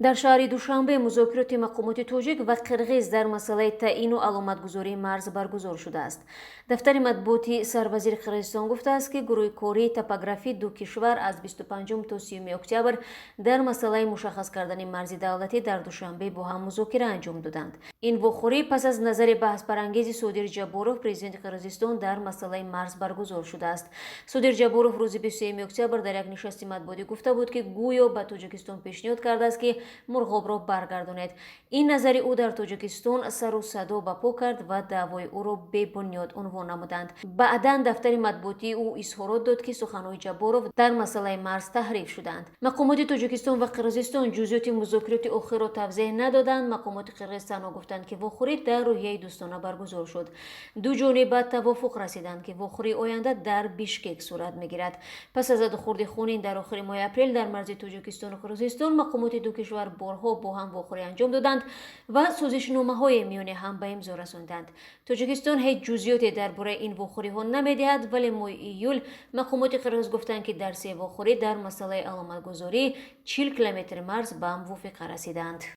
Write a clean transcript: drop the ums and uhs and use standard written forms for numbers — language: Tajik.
Дар шаҳри Душанбе музокироти мақомоти тоҷик ва қирғиз дар масъалаи таъину аломатгузории марз баргузор шудааст. Дафтари матбуоти сарвазири Қирғизистон гуфтааст, ки гурӯҳи кории топографии ду кишвар аз 25 то 30 октябр дар масъалаи мушаххас кардани марзи давлатӣ дар Душанбе бо ҳам музокира анҷом доданд. Ин вохӯрӣ пас аз назари баҳсбарангези Содир Ҷабборов, президенти Қирғизистон, дар масъалаи марз баргузор шудааст. Содир Ҷабборов рӯзи 23 октябр дар як нишасти матбуотӣ гуфта буд, ки гӯё ба Тоҷикистон пешниҳод кардааст, ки Мурғобро баргардонед. Ин назари ӯ дар Тоҷикистон сару садо ба по кард ва даъвои ӯро бебунёд унвон намуданд. Баъдан дафтари матбуотии ӯ изҳорот дод, ки суханҳои Ҷабборов дар масъалаи марз таҳриф шуданд. Мақомоти Тоҷикистон ва Қирғизистон ҷузъиёти музокироти охирро тавзеҳ надоданд. Мақомоти қирғиз танҳо гуфтанд, ки вохӯрӣ дар рӯҳияи дӯстона баргузор шуд. Ду ҷониб ба тавофуқ расиданд, ки вохӯрии оянда дар Бишкек сурат мегирад. Пас аз задухӯрди хунин дар охири моҳи апрел дар марзи Тоҷикистону Қирғизистон, мақомоти ду кишвар борҳо бо ҳам вохӯрӣ анҷом доданд ва созишномаҳое миёни ҳам ба имзо расонданд. Тоҷикистон ҳеҷ ҷузъиёте дар бораи ин вохӯриҳо намедиҳад, вале моҳи июл мақомоти қирғиз гуфтанд, ки дар се вохӯрӣ дар масъалаи аломатгузории 40 километри марз ба мувофиқа расиданд.